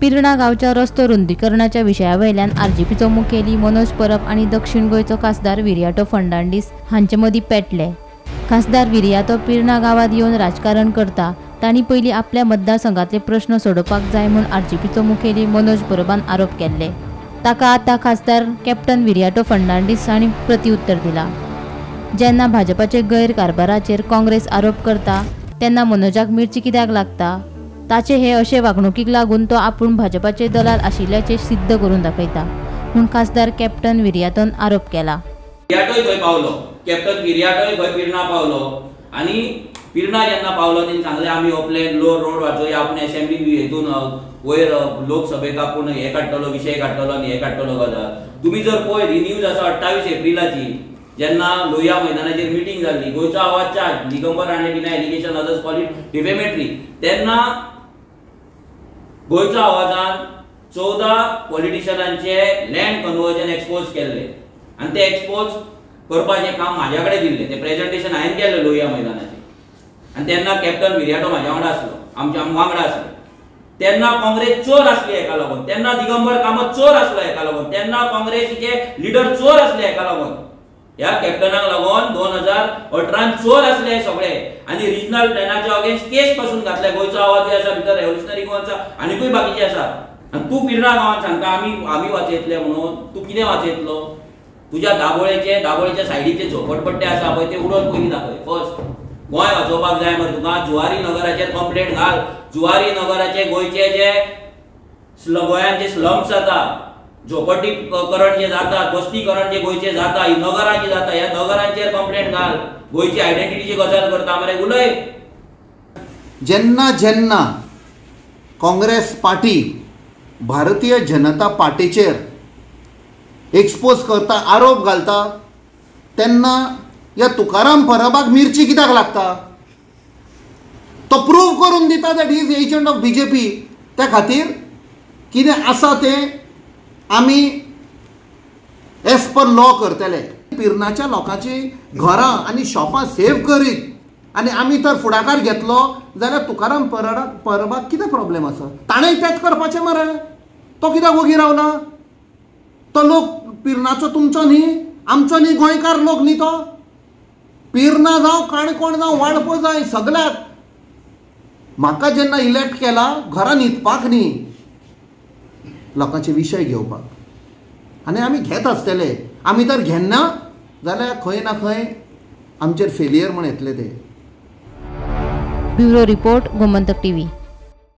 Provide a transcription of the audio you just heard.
पिर्णा गांवच्या रस्तो रुंदीकरणाच्या विशया वयल्यान आरजीपीचो मुखेली मनोज परब आनी दक्षिण गोंयचो खासदार विरियाटो फर्नांडीस हांचे मदीं पेटले. खासदार विरियातो पिर्णा गांवांत येवन राजकारण करता, तांणी पयलीं आपल्या मतदारसंघातले प्रश्न सोडोवपाक जाय म्हूण आरजीपीचो मुखेली मनोज परबान आरोप केल्ले. ताका आतां खासदार कॅप्टन विरियाटो फर्नांडीस हांणी प्रतिउत्तर दिला. जेन्ना भाजपाचे गैरकारभाराचेर काँग्रेस आरोप करता तेन्ना मनोजाक मिर्ची कित्याक लागता? ताचे हे अशे वागणुकीक लागून तो आपूण भाजपाचे दलाल आशिल्ल्याचें सिद्ध करून दाखयता म्हूण खासदार कॅप्टन विरियातोन आरोप केला. विरियाटोय थंय पावलो, कॅप्टन विरियाटोय थंय पिर्णा पावलो आनी पिर्णा जेन्ना पावलो तेणी सांगलें आमी हो प्लॅन लो रोड वाचोवया, आपूण एसेंब्ली हेतून वयर लोकसभेक आपूण हे काडटलो, विशय काडटलो आनी हे काडटलो गजाल. तुमी जर पळयत ही न्यूज आसा 28 एप्रिलाची, जेन्ना लोहिया मैदानाचेर मिटींग जाल्ली, गोंयचो आवाज charge Digambar Rane deny allegation others call it defamatory, तेन्ना गोंयचो आवाजान 14 पॉलिटिशनांचे लँड कन्वर्जन एक्सपोज केल्ले आनी ते एक्सपोज करपाचें काम म्हाज्या कडेन दिल्लें, तें प्रेजेंटेशन हांवें केल्लें लोहिया मैदानाचेर आनी तेन्ना कॅप्टन विरियाटो म्हाज्या वांगडा आसलो, आमच्या वांगडा आसलो. तेन्ना काँग्रेस चोर आसली हेका लागून, तेन्ना दिगंबर कामत चोर आसलो हेका लागून, तेन्ना काँग्रेसीचे लिडर चोर आसले हेका लागून, ह्या कॅप्टनाक लागून 2018 चोर आसले सगळे आनी रिजनल प्लॅनाच्या अगेन्स्ट केस पासून घातले. गोंयचो आवाजूय आसा भितर, रेव्होल्युशनरी गोवांचा आनीकूय बाकीचे आसा. आनी तूं पिर्णा गांवांत सांगता आमी आमी वाचयतले म्हणून, तूं कितें वाचयतलो? तुज्या दाबोळेच्या सायडीचे झोपडपट्टे आसा पळय ते उडोवन पयलीं दाखय. फर्स्ट गोंय वाचोवपाक जाय मरे तुका, जुवारी नगराचेर कंप्लेंट घाल. जुवारी नगराचे गोंयचे जे गोंयांत जे स्लम्स जाता, झोपडीकरण जे जाता, बस्तीकरण जे गोंयचे जाता, ही नगरां जी जाता, ह्या नगरांचेर कंप्लेंट घाल. गोंयची आयडेंटिटीची गजाल करता मरे, उलय. जेन्ना जेन्ना काँग्रेस पार्टी भारतीय जनता पार्टीचेर एक्सपोज करता, आरोप घालता, तेन्ना ह्या तुकाराम परबाक मिर्ची कित्याक लागता? तो प्रूव करून दिता that he is agent of BJP. त्या खातीर कितें आसा तें आमी एज पर लॉ करतले. पिर्णाच्या लोकांची घरां आनी शॉपां सेव करीत आनी आमी तर फुडाकार घेतलो जाल्यार तुकाराम परबाक कितें प्रॉब्लेम आसा? ताणें तेंच करपाचें मरे, तो कित्याक वगी रावला? तो लोक पिर्णाचो तुमचो न्ही, आमचो न्ही, गोंयकार लोक न्ही तो. पिर्णा जावं, काणकोण जावं, वाळपय जाय, सगळ्याक म्हाका जेन्ना इलेक्ट केला घरां न्हिदपाक न्ही, लोकांचे विशय घेवपाक, आनी आमी घेत आसतले. आमी तर घेना जाल्यार खंय ना खंय आमचेर फेलियर म्हण येतले ते. Bureau report, Gomantak TV.